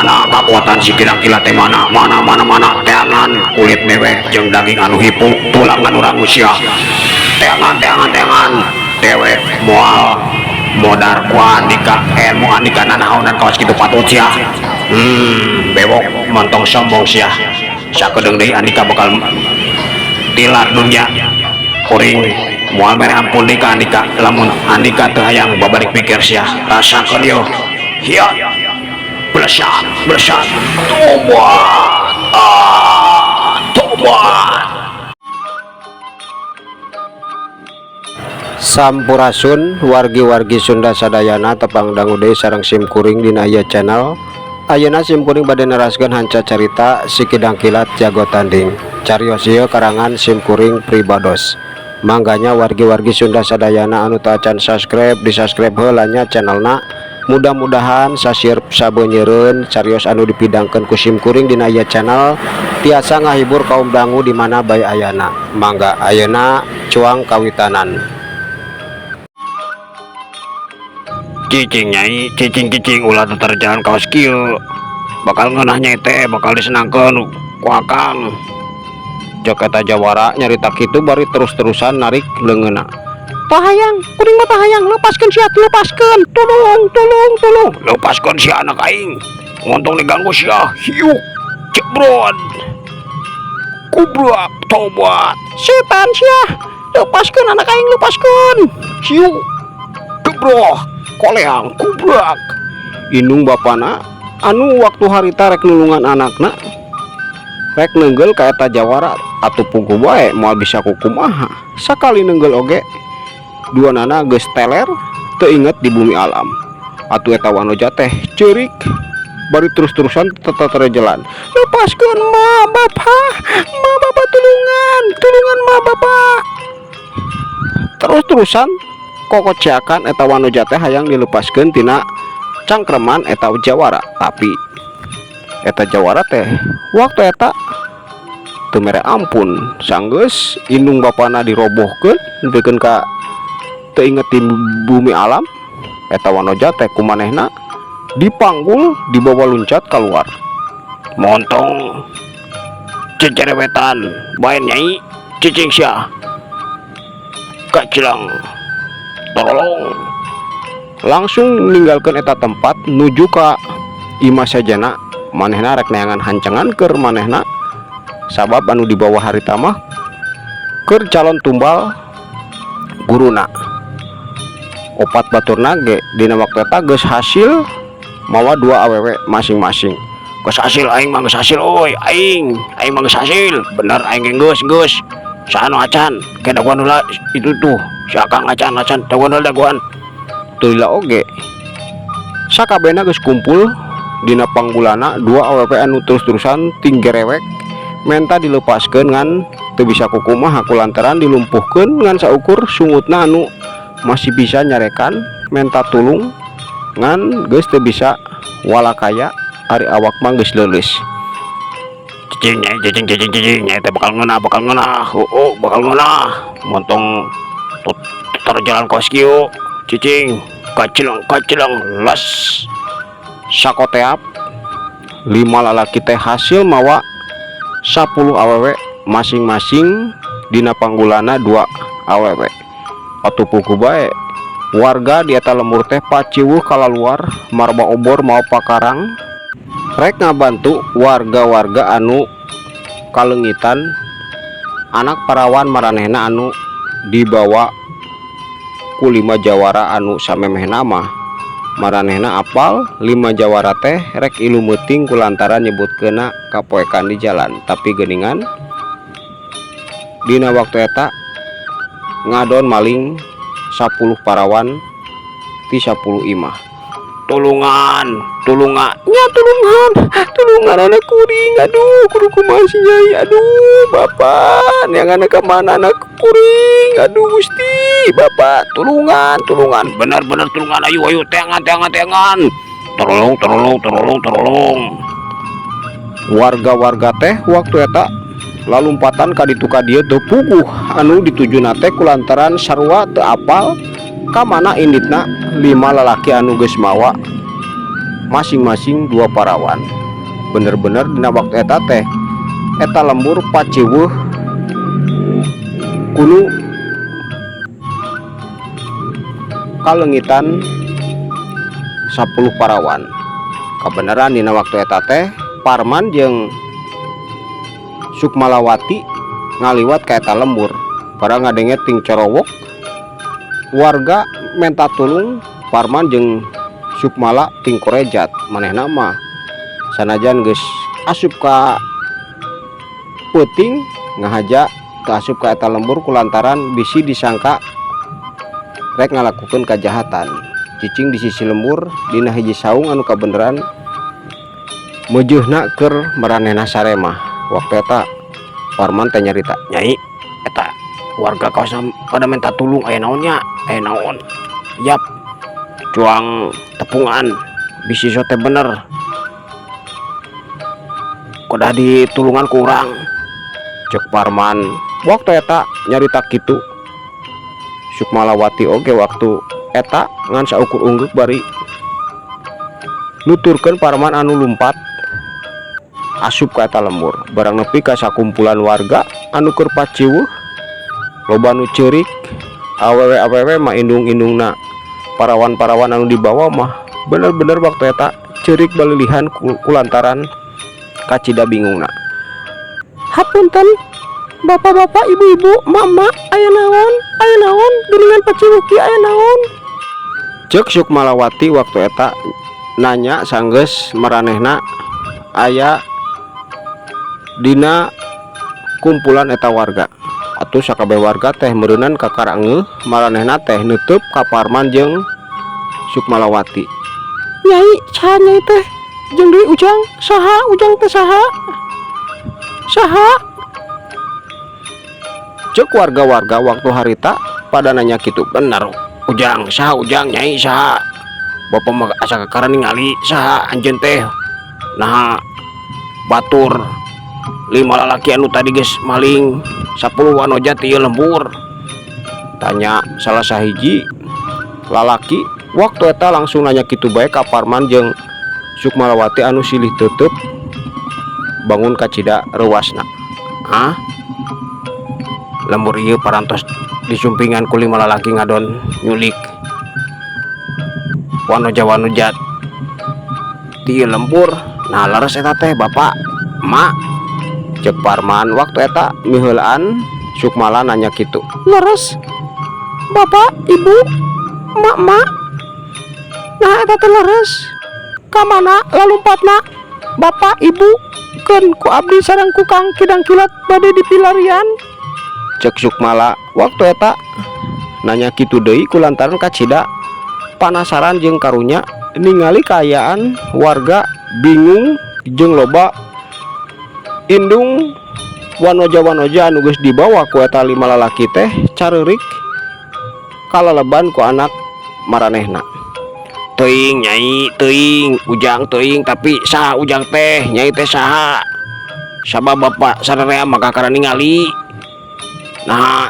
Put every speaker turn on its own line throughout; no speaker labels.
Mana kakuatan si Kidang Kilat teh, mana, mana, mana, mana? Teangan kulit dewek jeung daging anu hipu, tulang anu rangus sia. Teangan, teangan, teangan. Dewek moal modar ku andika, ilmu andika nanaonan kawas kitu patut sia. Bewok, montong sombong sia. Sakedeung deui andika bakal tilar dunya. Kuring moal mere ampun deui ka andika lamun andika teu hayang babalik pikir sia. Rasakeun yo. Hiya. Blesat, blesat. Tobat. Ah, tobat.
Sampurasun wargi-wargi Sunda sadayana, tepang dangu deui sareng sim kuring dina ieu channel. Ayeuna sim kuring bade neraskeun hanca carita Si Kidang Kilat Jago Tanding. Carios ieu karangan sim kuring pribados. Mangganya wargi-wargi Sunda sadayana anu teu acan subscribe, di subscribe heula nya channelna. Mudah-mudahan sasir sabeunyereun carios anu dipidangkeun ku sim kuring dina ieu channel tiasa ngahibur kaum dangu di mana bae ayana. Mangga ayeuna cuang kawitanan.
Cicing nyai, cicing, cicing, ulah terjalan kawas kieu. Bakal ngeunah nyai teh, bakal disenangkeun ku akang.
Cek eta jawara nyarita kitu bari terus-terusan narik leungeunna. Tahayang, kuring mah tahayang, lepaskeun sia, lepaskeun. Tulung, tulung, tulung.
Lepaskeun sia anak aing. Montong diganggu sia. Hiuk. Cebrot. Kubrak, tobat.
Setan sia. Lepaskeun anak aing, lepaskeun.
Hiuk. Gebroh. Koleang, kubrak.
Indung bapana anu waktu harita rek nulungan anakna, rek nenggel ka eta jawara, atuh puguh bae moal bisa kukumaha. Sakali nenggel oge dua nana geus teler teu inget di bumi alam. Atuh eta wanoja teh ceurik bari terus-terusan teterejelan. Lepaskeun ma bapa, ma bapa, tulungan, tulungan ma bapa. Terus-terusan kokoceakan eta wanoja teh hayang dilepaskeun tina cangkreman eta jawara, tapi eta jawara teh waktu eta teu mere ampun. Sanggeus indung bapana dirobohkeun nepikeun ka teu inget di bumi alam, eta wanoja teh kumanehna dipanggul, dibawa luncat keluar.
Montong cecerewetan bae nyai, cicing sia. Kacilang. Tolong.
Langsung ninggalkeun eta tempat nuju ka imah sajana. Manehna rek neangan hancangan keur manehna, sabab anu dibawa harita mah keur calon tumbal guruna. Opat baturna ge dina waktu eta geus hasil mawa dua awewe masing-masing.
Geus hasil aing mah, geus hasil euy, aing. Aing mah geus hasil. Bener aing ge geus, geus. Saha nu acan? Ke dagoan heula itu tuh. Si Akang acan, acan dagoan heula, dagoan.
Teu lila oge sakabehna geus kumpul dina panggulana dua awewe anu terus-terusan tinggerewek menta dilepaskeun, ngan teu bisa kukumaha kulantaran dilumpuhkeun ngan saukur sungutna anu masih bisa nyarekan menta tulung, ngan geus teu bisa walakaya, ari awak mah geus leuleus.
Cicing nyai, cicing, cicing, cicing, nyai teh bakal ngeunah, bakal ngeunah. Oh, bakal ngeunah. Montong terjalan kos kieu. Cicing, kacilang, kacilang, las.
Sakoteap lima lalaki teh hasil mawa 10 awewe masing-masing dina panggulana dua awewe. Atuh puguh bae warga di eta lembur teh paciwuh kalaluar marba obor mawa pakarang rek ngabantu warga-warga anu kalengitan anak parawan maranehna anu dibawa ku lima jawara anu samemehna mah maranehna apal lima jawara teh rek ilu meuting kulantaran nyebutkeunna kapoekan di jalan. Tapi geuningan dina waktu eta ngadon maling 10 parawan ti 10 imah.
Tulungan, tulungan.
Nya tulungan, tulungan anak kuring. Aduh, kudu kumaha sih nyai? Aduh, bapak, yang anak kemana anak kuring? Aduh gusti, bapak, tulungan, tulungan.
Benar-benar tulungan, ayo, ayo, teangan, teangan, teangan. Tolong, tolong, tolong, tolong.
Warga-warga teh waktu eta lalumpatan ka ditu ka dieu teu puguh anu ditujuna teh kulantaran sarua teu apal ka mana inditna lima lalaki anu geus mawa Masing-masing dua parawan. Bener-bener dina waktu eta teh eta lembur paciweuh ku nu kaleungitan 10 parawan. Kabeneran dina waktu eta teh Parman jeung Sukmalawati ngaliwat ka eta lembur. Barang ngadenge ting corowok warga menta tulung, Parman jeung Sukmala ting korejat. Manehna mah sanajan geus asup ka peuting, ngahaja teu asup ka eta lembur kulantaran bisi disangka rek ngalakukeun kajahatan. Cicing di sisi lembur dina hiji saung anu kabeneran meujeuhna keur maranehna saremah. Waktu eta Parman teh nyarita, "Nyai, eta warga kawasan pada minta tulung, aya naon nya? Aya naon?" "Yap, cuang tepungan bisi sote bener kudah ditulungan kurang," cek Parman waktu eta nyarita kitu. Sukmalawati oge waktu eta ngan saukur ungguk bari nuturkeun Parman anu lumpat asup ka eta lembur. Barang nepi ka sakumpulan warga anu keur paciweuh, loba nu ceurik, awewe-awewe mah indung-indungna parawan-parawan anu dibawa mah bener-bener waktu eta ceurik balilihan kulantaran kacida bingungna.
Hapunten, bapak-bapak, ibu-ibu, mama, aya naon? Aya naon? Geuningan paciweuh kieu, aya naon?
Cek Sukmalawati waktu eta nanya sanggeus maranehna aya dina kumpulan eta warga. Atuh sakabeh warga teh meureunan kakara ngeuh maranehna teh neuteub ka Parman jeung Sukmalawati.
Nyai, saha nyai teh? Jeung deui Ujang, saha Ujang teh, saha? Saha?
Cek warga-warga waktu harita pada nanya kitu. "Bener Ujang, saha Ujang? Nyai, saha? Bapak mah asa kakara ningali, saha anjeun teh? Nah, batur lima lalaki anu tadi geus maling 10 wanoja ti ieu lembur?" tanya salah sahiji lalaki. Waktu eta langsung nanya kitu bae ka Parman jeung Sukmalawati anu silih teuteup bangun kacida reuasna. "Ah, lembur ieu parantos disumpingan ku lima lalaki ngadon nyulik wanoja-wanoja ti ieu lembur. Nah, leres eta teh, bapak, emak?" cek Parman waktu eta miheulaan Sukmala nanya kitu.
Leres. Bapak, ibu, mak-mak. Nah, eta teh leres. Ka mana lalumpatna? Bapak, ibu, keun ku abdi sareng ku Kang Kidang Kilat bade dipilarian.
Cek Sukmala waktu eta nanya kitu deui kulantaran kacida panasaran jeung karunya ningali kaayaan warga bingung jeung loba indung wanoja-wanoja anu geus dibawa ku eta lima lalaki teh careurik kalaleban ku anak maranehna. "Teuing, Nyai, teuing Ujang, teuing, tapi saha Ujang teh? Nyai teh saha? Sabab bapak sararea mah kakara ningali. Nah,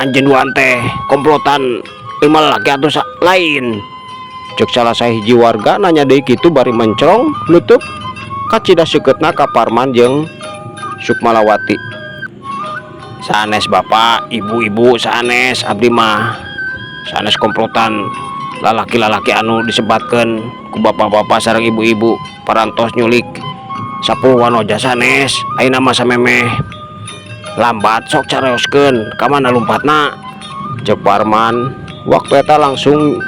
anjeun duaan teh komplotan lima lalaki atau lain?" cek salah sahiji warga nanya deui kitu bari mencrong nutup kacida seukeutna ka Parman jeung Sukmalawati. "Sanes, bapak, ibu-ibu, sanes. Abdi mah sanes komplotan lalaki-lalaki anu disebatkeun ku bapak-bapak sareng ibu-ibu parantos nyulik 10 wanoja, sanes. Ayeuna mah samemeh lambat, sok carayoskeun ka mana lumpatna," cek Parman waktu eta langsung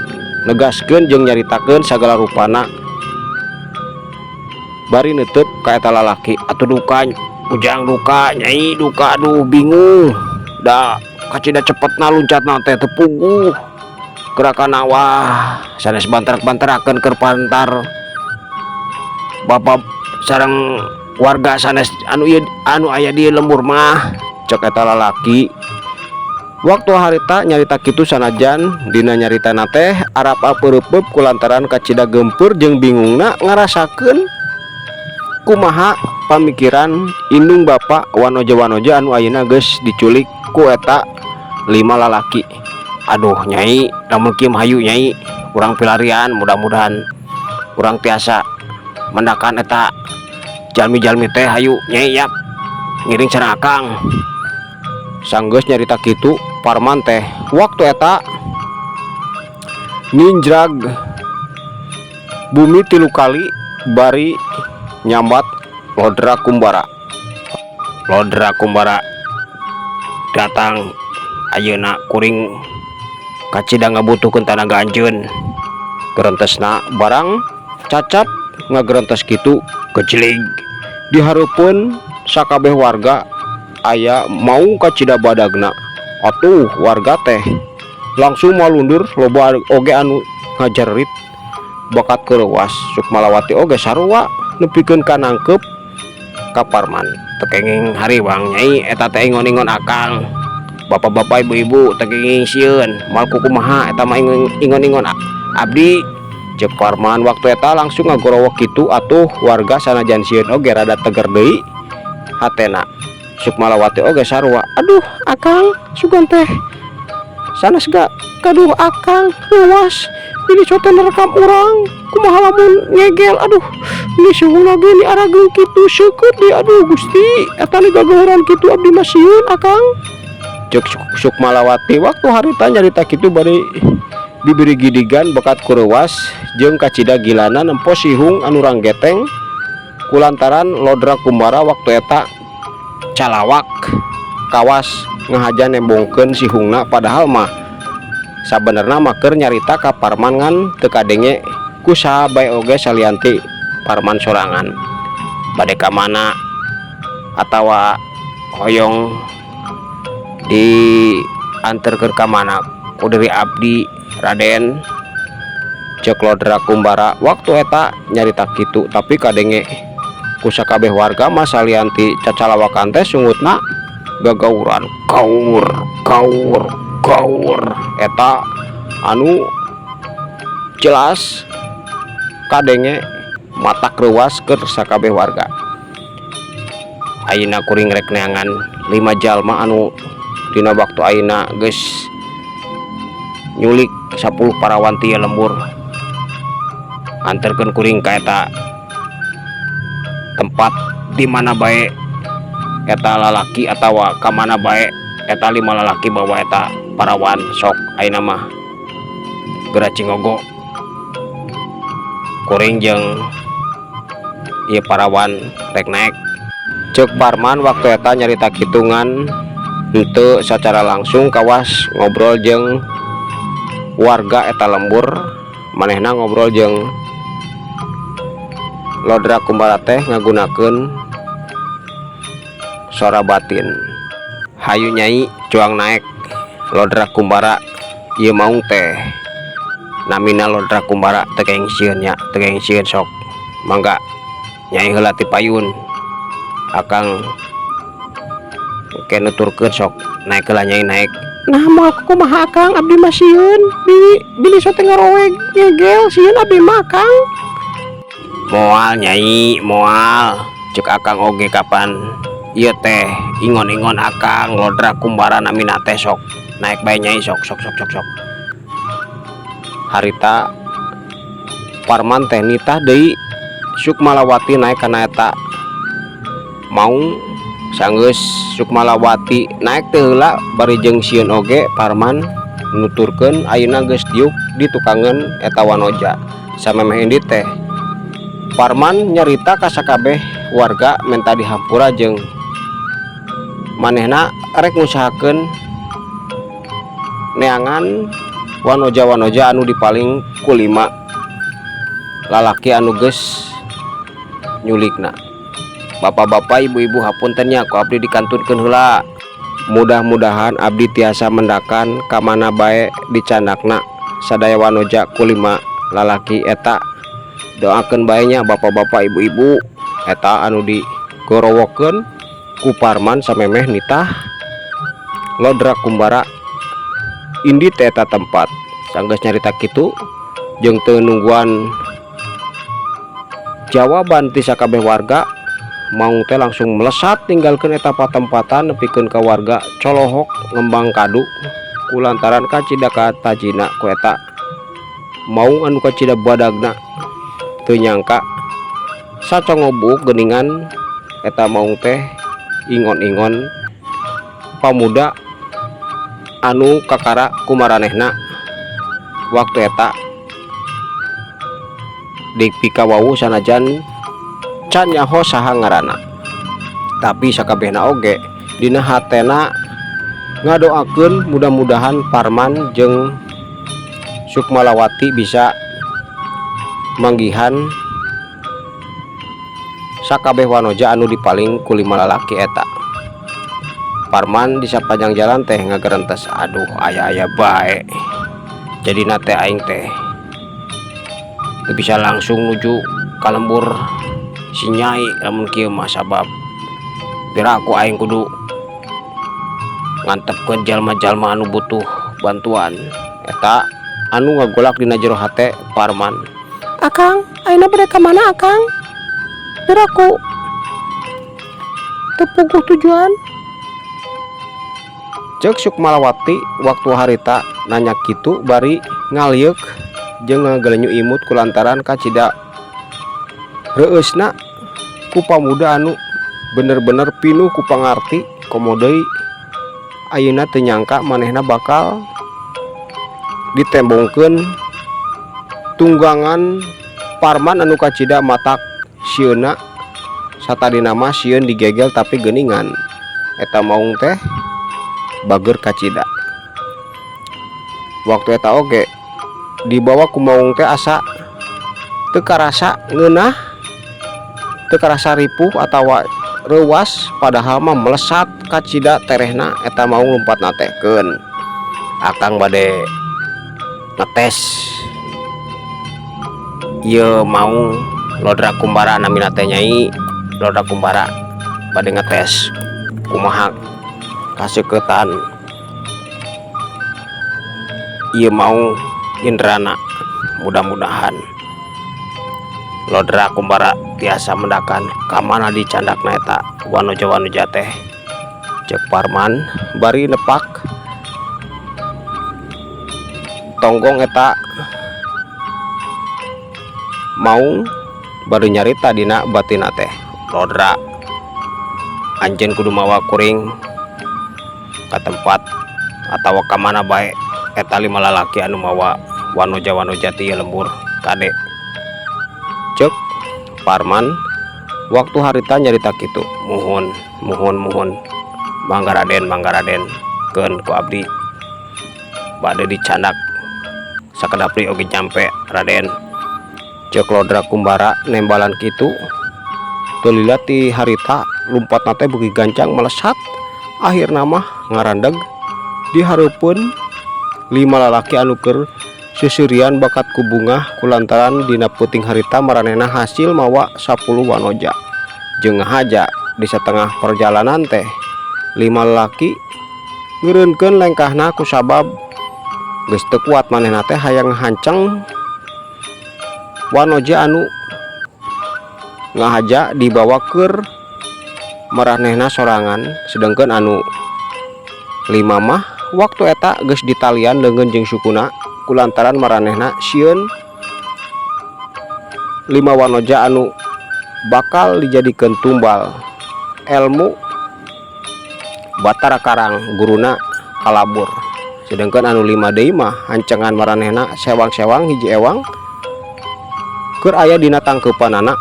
negaskeun jeung nyaritakeun sagala rupana bari neuteub ka eta lalaki. "Atuh duka Ujang, duka Nyai, duka. Aduh, bingung da kacida cepetna luncatna teh, teu puguh gerakan. Wah, sanes bantarak-bantarakeun keur pantar bapak sareng warga sanes anu ieu anu aya di lembur mah," cek eta lalaki waktu harita nyarita kitu sanajan dina nyaritana teh arap peureupeup kulantaran kacida geumpeur jeung bingungna ngarasakeun kumaha pamikiran indung bapa wanoja-wanoja anu ayeuna geus diculik ku eta lima lalaki. "Aduh, Nyai, lamun kieu mah hayu, Nyai, urang pilarian, mudah-mudahan
Urang tiasa mendakan eta jalmi-jalmi teh. Hayu, Nyai, yap, ngiring sareng akang.
Sanggeus nyarita kitu, Parman teh waktu eta ninjrag bumi tilu kali bari nyambat Lodra Kumbara.
Lodra Kumbara datang ayeuna, kuring kacida ngabutuhkeun tanaga anjeun.
Gerentesna. Barang cacap ngagerentes kitu,
kecilig
dihareupeun sakabeh warga aya maung kacida badagna. Atuh warga teh langsung malundur, loba oge anu ngajerit bakat kereuwas. Sukmalawati oge sarua nepikeun ka nangkep ka Parman.
Teu kenging hariwang, Nyai, eta teh ingon-ingon akang. Bapak-bapak, ibu-ibu, teu kenging sieun, moal kukumaha, eta mah ingon-ingon abdi.
Cek Parman waktu eta langsung ngagorowok kitu. Atuh warga sanajan sieun oge rada teger deui hatena. Sukmalawati oge sarua.
Aduh, akang, sugan teh sanes ga gaduh akang, luas ini cote nerekam urang, kumaha lamun ngegel? Aduh, ini suhuna ge ni arageung kitu, seukeut di. Aduh Gusti, eta ni gageuran kitu, abdi mah sieun, akang.
Cek Sukmalawati waktu harita nyarita kitu bari diberi gidigan bekat kureuwas jeung kacida gilana nempo sihung anu ranggeteng kulantaran Lodra Kumbara waktu eta calawak kawas ngahaja nembongkeun sihungna, padahal mah sabenerna mah keur nyarita ka Parman ngan teu kadenge ku saha bae oge salian ti Parman sorangan.
Bade ka mana atawa hoyong dianterkeun ka mana ku diri abdi, Raden?
Cek Lodra Kumbara waktu eta nyarita kitu, tapi kadenge ku sakabeh warga mah salian ti cacalawakan teh sungutna gagauran,
gaur gaur gaur.
Eta anu jelas kadenge matak reuwas keur sakabeh warga.
Ayeuna kuring rek neangan lima jalma anu dina waktu ayeuna geus nyulik 10 parawan ti lembur. Anterkeun kuring ka eta tempat di mana bae eta lalaki atawa ka mana bae eta lima lalaki bawa eta parawan. Sok, ayeuna mah geura cingogo, kuring jeung ieu parawan rek naek.
Cek Parman waktu eta nyarita kitu ngan henteu secara langsung kawas ngobrol jeung warga eta lembur. Manehna ngobrol jeung Lodra Kumbara teh ngagunakeun suara batin.
Hayu, Nyai, cuang naek. Lodra Kumbara ieu maung teh namina Lodra Kumbara, teu kenging sieun nya, teu kenging sieun. Sok mangga, Nyai heula ti payun, akang ke nuturkeun. Sok naek heula, Nyai, naek.
Nah, moal kumaha, akang, abdi mah sieun bili bili sote ngaroweg ngegel, sieun abdi mah, akang.
Moal, Nyai, moal. Cek akang oge kapan ieu teh ingon-ingon akang, Lodra Kumbara namina teh. Sok naek bae, Nyai, sok sok sok sok sok.
Harita Parman teh nitah deui Sukmalawati naek kana eta maung. Sanggeus Sukmalawati naek teh heula bari jeung sieun oge, Parman nuturkeun ayeuna geus diuk di tukangeun eta wanoja. Samemeh indit teh Parman nyarita ka sakabeh warga menta dihampura jeung manehna rek ngusahakeun neangan wanoja-wanoja anu dipaling ku lima lalaki anu geus nyulikna.
Bapak-bapak, ibu-ibu, hapunten nya, ku abdi dikantunkeun heula.
Mudah-mudahan abdi tiasa mendakan ka mana bae dicandakna sadaya wanoja ku lima lalaki eta. Doakeun bae nya, bapak-bapak, ibu-ibu. Eta anu digorowokeun ku Parman samemeh nitah Lodra Kumbara indit eta tempat. Sanggeus nyarita kitu jeung teu nungguan jawaban ti sakabeh warga, maung teh langsung melesat ninggalkeun eta patempatan, nepikeun ka warga colohok ngembang kadu kulantaran kacida katajina ku eta maung anu kacida badagna. Teu nyangka sacongo buuk geuningan eta maung teh ingon-ingon pamuda anu kakara ku maranehna waktu eta dipikawawuh sanajan can nyaho saha ngaranna. Tapi sakabehna oge dina hatena ngadoakeun mudah-mudahan Parman jeung Sukmalawati bisa manggihan sakabeh wanoja anu dipaling ku lima lalaki eta. Parman di sapanjang jalan teh ngagerentes, "Aduh, aya-aya bae jadina teh aing teh teu bisa langsung nuju ka lembur si Nyai lamun kieu mah, sabab piraku aing kudu ngantepkeun jalma-jalma anu butuh bantuan." Eta anu ngagolak dina jero hate Parman.
Akang, ayeuna bade ka mana, Akang? Piraku teu puguh tujuan.
Cek Sukmalawati waktu harita nanya kitu bari ngalieuk jeung ngagelenyu imut kulantaran kacida reueusna ku pamuda anu bener-bener pinuh ku pangarti, komo deui ayeuna teu nyangka manehna bakal ditembongkeun tunggangan Parman anu kacida matak sieunna. Satadina mah sieun digegel, tapi geuningan eta maung teh bager kacida. Waktu eta oge dibawa ku maung teh asa teu karasa ngeunah, teu karasa ripuh atawa reuwas, padahal mah melesat kacida terehna eta maung lumpatna teh. "Keun, Akang bade ngetes ieu maung Lodra Kumbara, namina teh Nyai Lodra Kumbara, bade ngetes kumaha kaseuketan ieu maung indrana. Mudah-mudahan Lodra Kumbara tiasa mendakan kamana dicandakna eta wanoja-wanoja teh," cek Parman bari nepak tonggong eta maung, bari nyarita dina batinna teh, "Lodra, anjeun kudu mawa kuring ka tempat atawa ka mana bae eta lima lalaki anu mawa wanoja-wanoja ti lembur. Kade," cek Parman waktu harita nyarita kitu. "Muhun, muhun, muhun, mangga Raden, mangga Raden. Keun, ku abdi bade dicandak sakedap deui oge nyampe, Raden," cek Lodra Kumbara nembalan kitu. Teu lila ti harita lumpatna teh beuki gancang melesat, akhirna mah ngarandeg di hareupeun lima lalaki anu keur seuseurian bakat ku bungah kulantaran dina peuting harita maranehna hasil mawa 10 wanoja. Jeung ngahaja di satengah perjalanan teh lima lalaki ngeureunkeun lengkahna kusabab geus teu kuat manehna teh hayang hanceng wanoja anu ngahaja dibawa keur maranehna sorangan, sedangkan anu lima mah waktu eta geus ditalian leungeun jeung sukuna kulantaran maranehna sieun lima wanoja anu bakal dijadikeun tumbal elmu Batara Karang, guruna kalabur. Sedangkan anu lima deui mah hancengan maranehna sewang-sewang hiji ewang keur aya dina tangkeupanana,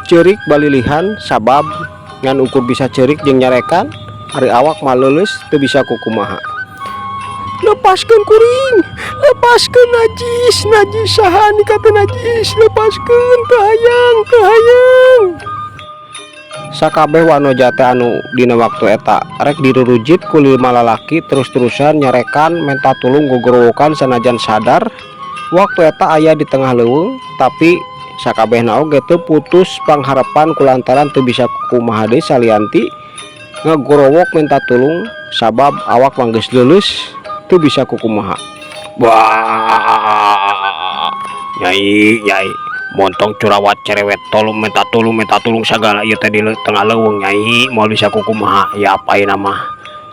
ceurik balilihan sabab ngan ukur bisa ceurik jeung nyarekan, ari awak mah leuleus teu bisa kukumaha.
Lepaskeun kuring, lepaskeun! Najis, najis! Saha nih kata najis? Lepaskeun, teu hayang, teu hayang!
Sakabeh wanoja teh anu dina waktu eta rek dirurujit ku lima lalaki terus-terusan nyarekan, menta tulung, gogorowokan, sanajan sadar waktu eta aya di tengah leuweung, tapi sakabehna oge teu putus pangharapan kulantaran teu bisa kumaha deui salian ti ngagorowok minta tulung, sabab awak mah geus leuleus teu bisa kukumaha. "Wah, Nyai, Nyai, montong curawat cerewet, tolong, minta tolong, minta tolong sagala ieu teh di tengah leuweung, Nyai, moal bisa kukumaha ya. Apaina mah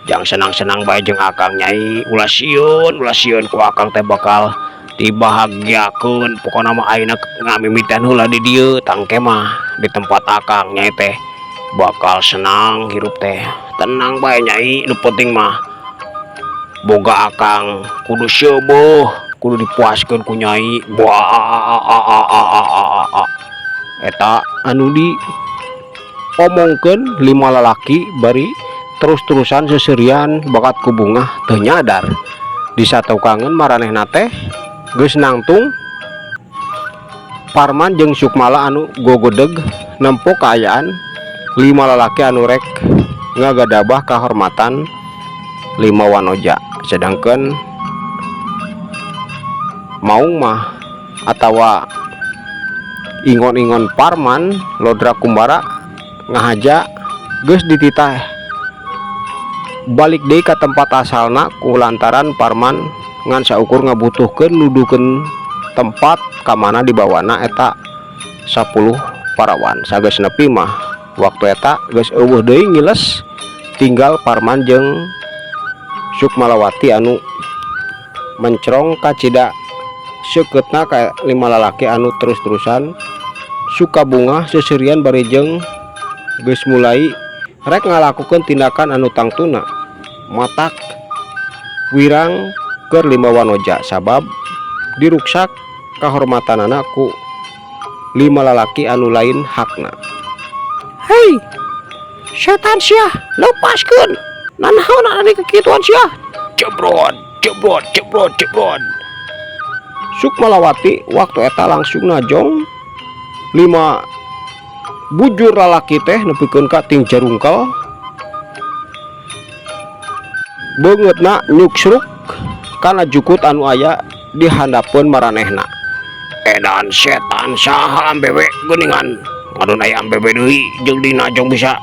jang senang-senang bae jeung Akang, Nyai. Ulah sieun, ulah sieun, ku Akang teh bakal
Dibahagiakeun pokona mah. Ayeuna ngamimitian heula di dieu, tangke mah di tempat akang Nyai teh bakal senang hirup teh. Tenang bae, Nyai, nu penting mah boga akang kudu seubeuh, kudu dipuaskeun ku Nyai. Wah, eta anu di omongkeun lima lalaki bari terus-terusan seserian bakat ku bungah teu nyadar. Di sateukangeun maranehna teh geus nangtung Parman jeung Sukmala anu gogedeg nempo kaayaan lima lalaki anu rek ngagadabah kahormatan lima wanoja, sedangkan Maung mah atawa ingon-ingon Parman Lodra Kumbara ngahaja geus dititah balik deui ka tempat asalna ku lantaran Parman ngan saukur ngabutuhkeun nuduhkeun tempat ka mana dibawana eta 10 parawan. Sageus nepi mah waktu eta geus euweuh deui, ngiles, tinggal Parman jeung Sukmalawati anu mencrong kacida seukeutna ka lima lalaki anu terus-terusan suka bungah seserian bari jeung geus mulai rek ngalakukeun tindakan anu tangtuna matak wirang keur lima wanoja sabab diruksak kahormatanana ku lima lalaki anu lain hakna.
Hei, setan sia, lepaskeun. Nanaon ari kekituan sia?
Jebrot, jebrot, jebrot, jebrot.
Sukmalawati waktu eta langsung najong lima bujur lalaki teh nepikeun ka ting jarungkel beungeutna nyuksruk kana jukut anu aya di handapeun maranehna.
Edan, setan, saha ambewe geuningan ngadon aya ambewe deui jeung dinajong bisa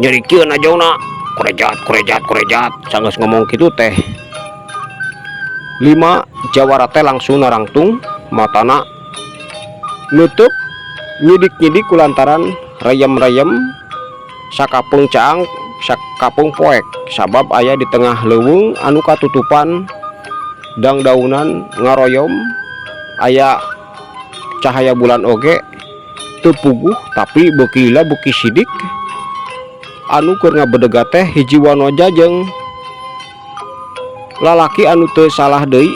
nyeri kieu najongna. Kurejat, kurejat, kurejat.
Sanggeus ngomong kitu teh lima jawara teh langsung narangtung, matana nutup nyidik-nyidik kulantaran rayem-rayem sakapeung caang sakapeung poek sabab aya di tengah leuweung anu katutupan dangdaunan ngaroyom, aya cahaya bulan oge teu puguh, tapi beuki lila beuki sidik anu keur ngabedega teh hiji wanoja jeung lalaki anu teu salah deui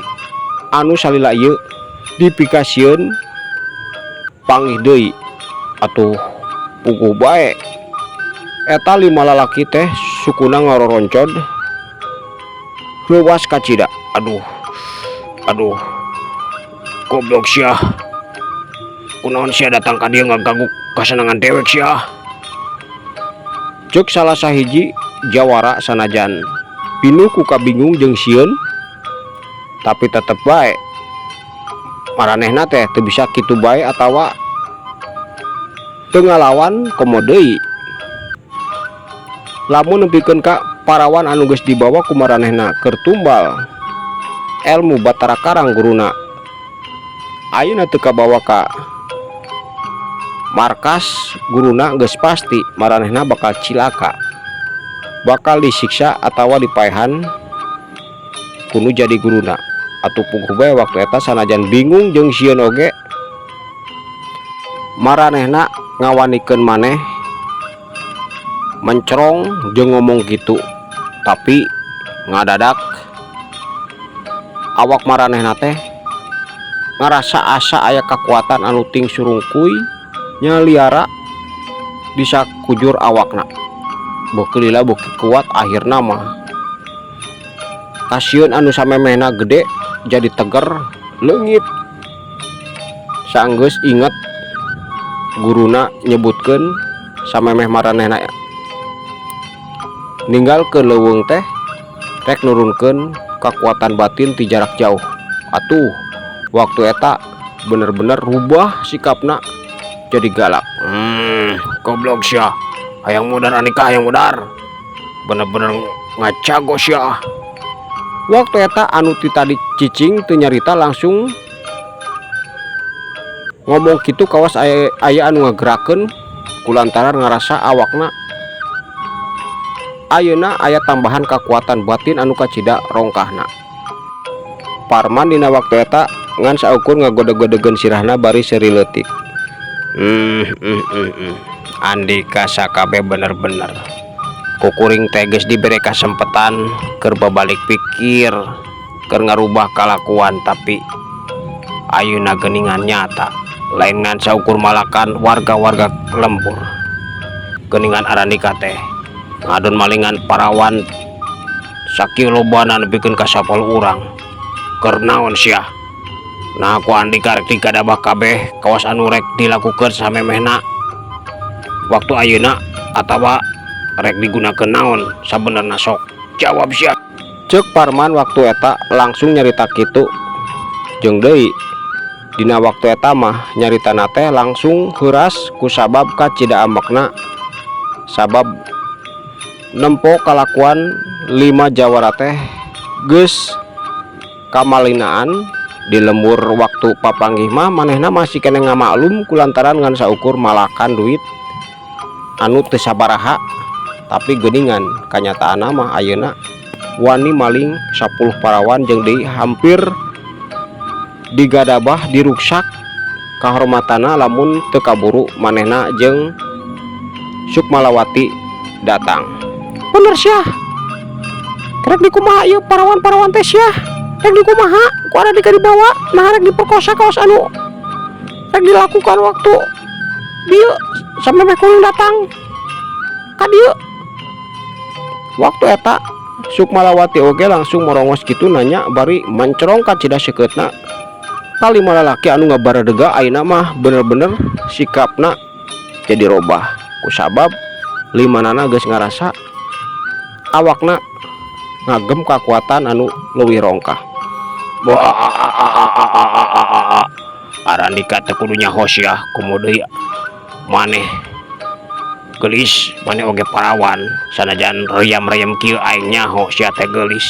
anu salila ieu dipikasieun panggih deui. Atuh puguh bae eta lima lalaki teh sukuna ngaroroncod leuwas kacida.
Aduh, aduh, goblok sia, kunaon sia datang ka dieu ngaganggu kasenangan dewek sia?
Cek salah sahiji jawara sanajan pinuh ku kabingung jeung sieun, tapi tetep bae maranehna teh teu bisa kitu bae atawa teu ngalawan. Komo deui lamun nepikeun ka parawan anu geus dibawa ku maranehna keur tumbal elmu Batara Karang guruna ayeuna teu kabawa ka markas guruna, geus pasti maranehna bakal cilaka, bakal disiksa atawa dipaehan ku nu jadi guruna. Atuh puguh bae waktu eta sanajan bingung jeung sieun oge maranehna ngawanikeun maneh mencrong jeung ngomong kitu, tapi ngadadak awak maranehna teh ngarasa asa aya kakuatan anu ting surungkuy nyaliara di sakujur awakna, beuki lila beuki kuat. Akhirna mah kasieun anu samemehna gede jadi teger leungit sanggeus inget guruna nyebutkeun samemeh maranehna ninggalkeun leuweung teh rek nurunkeun kakuatan batin ti jarak jauh. Atuh waktu eta bener-bener rubah sikapna jadi galak.
Goblok sia, hayang modar anika, hayang modar, bener-bener ngacago sia.
Waktu eta anu ti tadi cicing teu nyarita langsung ngomong kitu kawas aya, aya anu ngagerakeun kulantaran ngarasa awakna ayeuna aya tambahan kakuatan batin anu kacida rongkahna. Parman dina waktu eta Ngan saukur ngagodeg-godegeun sirahna bari seuri leutik. Andika sakabeh bener-bener. Ku kuring teh geus dibere kasempetan keur babalik pikir, keur ngarubah kalakuan, tapi ayeuna geuningan nyata lain ngan saukur malakan warga-warga lembur. Geuningan Arandika teh ngadon malingan parawan sakieu lobana nepikeun ka 10 urang. Keur naon sia? Nah, ku Andika rek digadabah kabeh kawas anu rek dilakukeun samemehna waktu ayeuna atawa rek digunakeun naon sabenerna? Sok jawab sia. Cek Parman waktu eta langsung nyarita kitu. Jeung deui dina waktu eta mah nyaritana teh langsung heuras kusabab kacida ambekna, sabab nempo kalakuan lima jawara teh geus kamalinaan di lembur. Waktu papanggih mah manehna masih keneh ngamaklum kulantaran ngan saukur malakan duit anu teu sabaraha, tapi geuningan kanyataan mah ayeuna wani maling 10 parawan jeung deui hampir digadabah, diruksak kahormatana lamun teu kaburu manehna jeung Sukmalawati datang.
Bener sia. Rek dikumaha ieu parawan-parawan teh sia? Rek dikumaha ku Arandika dibawa? Nah, rek diperkosa kawas anu rek dilakukan waktu dieu sampai kuring datang ka dieu?
Waktu eta Sukmalawati oge langsung morongos kitu nanya bari mencerong kacida seukeutna ka lima lalaki anu ngabaradega. Ayeuna mah bener-bener sikapna jadi robah kusabab limanana geus ngarasa awakna ngagem kakuatan anu leuwih rongkah.
Wah, Arandika teh kudu nyaho sia, komo deui maneh geulis, maneh oge parawan. Sanajan reyam-reyam kieu, aing nyaho sia teh geulis,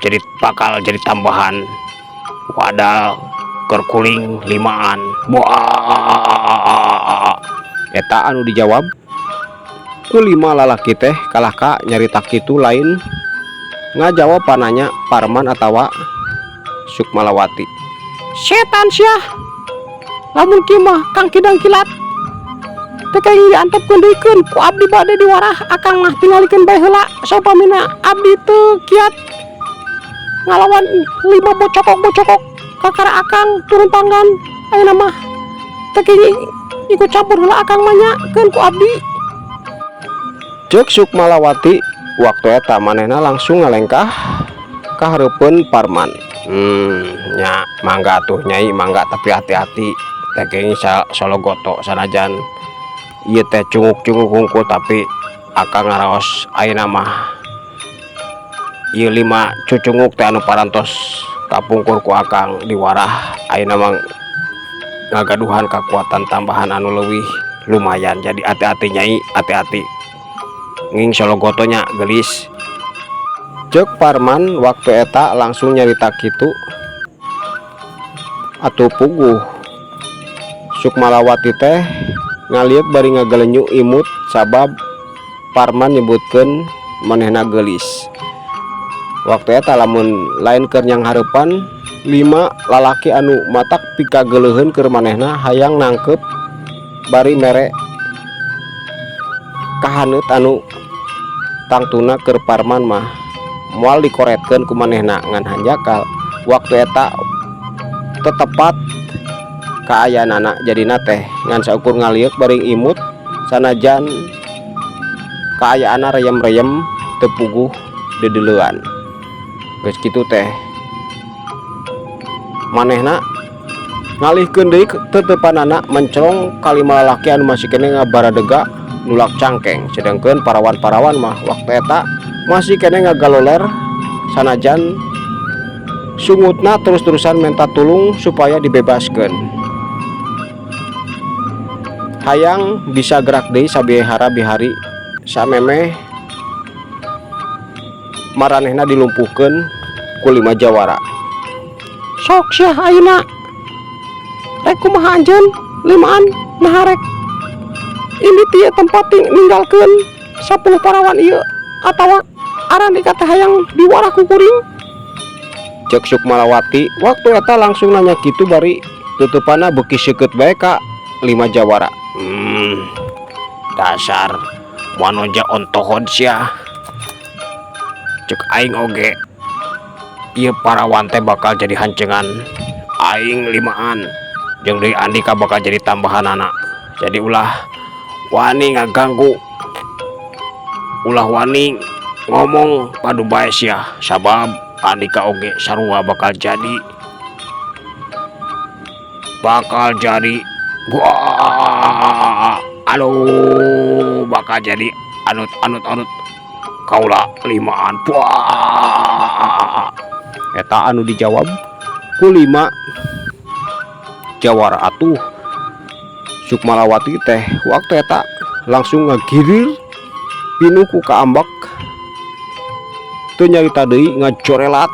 jadi bakal jadi tambahan wadal keur kuring limaan. Wah.
Eta anu dijawab ku lima lalaki teh. Kalah ka nyarita kitu lain ngajawab pananya Parman atawa Sukmalawati.
Setan sia, lamun kieu mah Kang Kidang Kilat teh kenging diantepkeun deui ku abdi bade diwarah. Akang mah tingalikeun bae heula saupamina abdi teu kiat ngalawan lima bocokok-bocokok, kakara akang turun tangan. Ayeuna mah teu kenging ikut campur heula akang mah nya, keun ku abdi.
Cek Sukmalawati waktu eta manehna langsung ngalengkah ka hareupeun Parman. Nya mangga tuh, Nyai, mangga, tapi hati-hati. Teh kenging sologoto. Sanajan ieu teh cunguk-cunguk hungkul, tapi akang ngaraos ayeuna mah ieu lima cucunguk teh anu parantos kapungkur ku akang diwarah, ayeuna mah ngagaduhan kakuatan tambahan anu leuwih lumayan. Jadi hati-hati, Nyai, hati-hati. Nging sologoto nya, gelis. Cek Parman waktu eta langsung nyarita kitu. Atuh puguh Sukmalawati teh ngaliuk bari ngagelenyu imut sabab Parman nyebutkeun manehna geulis. Waktu eta lamun lain keur nyanghareupan lima lalaki anu matak pikageuleuheun keur manehna hayang nangkep bari mere kahaneut anu tangtuna keur Parman mah moal dikoretkeun ku manehna. Ngan hanjakal waktu eta tetepat kaayaanana, jadina teh ngan saukur ngaliuk bari imut sanajan kaayaanna reyem-reyem teu puguh deudeulean. Geus kitu teh manehna ngalihkeun deui teteupanana mencerong ka lima lalaki anu masih keneh ngabaradega nulak cangkeng, sedangkeun parawan-parawan mah waktu eta masih keneh ngagaloler sanajan sungutna terus-terusan minta tulung supaya dibebaskeun, hayang bisa gerak deui sabihara bihari samemeh maranehna dilumpuhkeun ku lima jawara.
Sok sia, ayeuna rek kumaha anjeun limaan? Nah, rek ini ti tempat ninggalkeun 10 parawan ieu atawa Arandika teh hayang diwarah ku kuring?
Cek Sukmalawati waktu eta langsung nanya kitu bari tutupanna beuki seukeut bae ka lima jawara.
Dasar wanoja ontohod sia. Cek aing oge ieu parawan teh bakal jadi hancengan aing limaan, jeung deui Andika bakal jadi tambahanana. Jadi ulah wani ngaganggu, ulah wani ngomong padu bae sia, sabab Andika oge sarua bakal jadi wah, aduh, bakal jadi anut anut anut kaula limaan. Wah.
Eta anu dijawab ku lima jawara. Atuh Sukmalawati teh waktu eta langsung ngagirir pinuh ku kaambek, teu nyarita deui, ngajorelat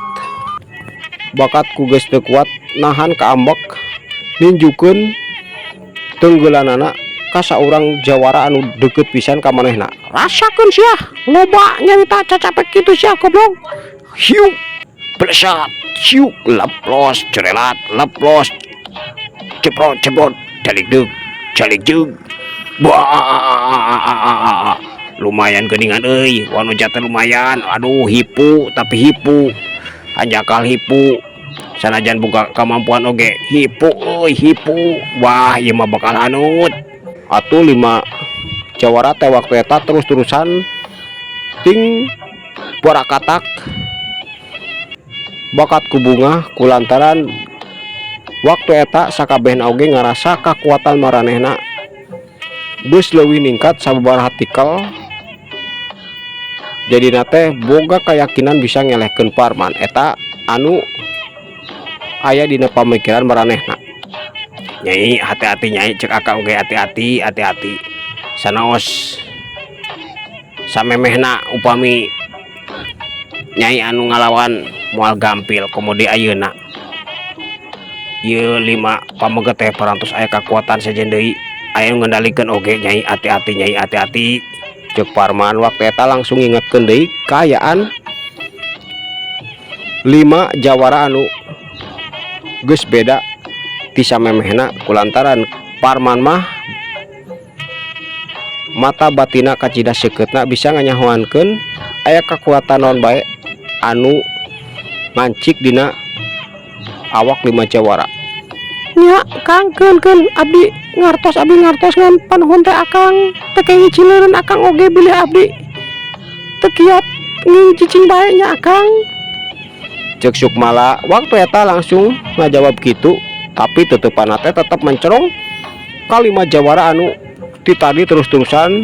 bakat ku geus teu kuat nahan kaambek, ninjukeun tenggelanana ka saurang jawara anu deukeut pisan ka manehna.
Rasakeun sia, loba nyarita cacapek kitu sia, goblok.
Hiuk, blesat, hiuk, leplos, jorelat, leplos, ceprot ceprot, jalikdeuk jalikjeug. Wah, lumayan geuningan euy wanoja teh, lumayan. Aduh, hipu, tapi hipu hanjakal, hipu sanajan boga kemampuan oge hipu euy, hipu. Wah, ieu mah bakal anut.
Atuh lima jawara teh waktu eta terus-terusan ting barakatak bakat ku bungah kulantaran waktu eta sakabehna oge ngarasa kakuatan maranehna geus leuwih ningkat sababaraha tikel, jadina teh boga keyakinan bisa ngelehkeun Parman. Eta anu aya dina pamikiran maranehna.
Nyai, hati-hati Nyai, cek akang oge hati-hati, hati-hati. Sanaos samemehna upami Nyai anu ngalawan moal gampil komo deui ayeuna. Ieu lima pameget teh parantos aya kakuatan sejen deui, aya nu ngendalikeun oge. Nyai, hati-hati Nyai, hati-hati.
Cek Parman waktu eta langsung ngingetkeun deui kaayaan lima jawara anu geus beda ti samemehna, kulantaran Parman mah mata batina kacida seukeutna, bisa nganyahoankeun aya kakuatan naon bae anu ngancik dina awak lima jawara.
Nya Kang, keun keun, abdi ngartos, abdi ngartos, ngan panuhun teh Akang teu kenging cileureun Akang oge bilih abdi teu kiat nging cicing bae nya, Akang.
Cek Sukmala waktu eta langsung ngajawab kitu, tapi tutupanna teh tetep mencerong ka lima jawara anu ti tadi terus-terusan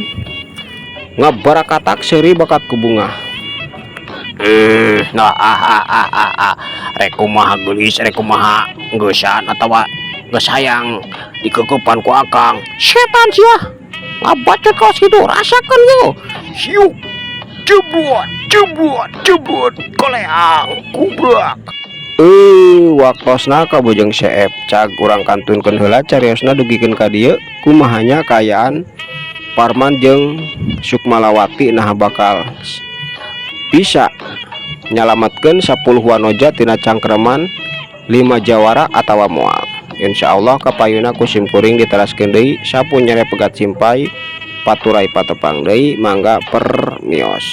ngabarakatak seuri bakat ku bungah.
Nah, ah ah ah ah ah, rek kumaha geulis, rek kumaha geusan atawa geus hayang dikekepan ku akang.
Setan sia, ngabacot kaos kitu, rasakeun yo.
Siuk, jebuat jebuat jebuat, koleang kubrak.
Waktosna kabujeng seep, cag urang kantunkeun heula cariosna dugikeun ka dieu. Kumaha nya kaayaan Parman jeung Sukmalawati? Nah, bakal bisa nyalamatkeun 10 wanoja tina cangkreman 5 jawara atawa moal? Insya Allah kapayuna ku simkuring diteraskeun deui. Sapu nyere pegat simpay paturay patepang deui, mangga permios.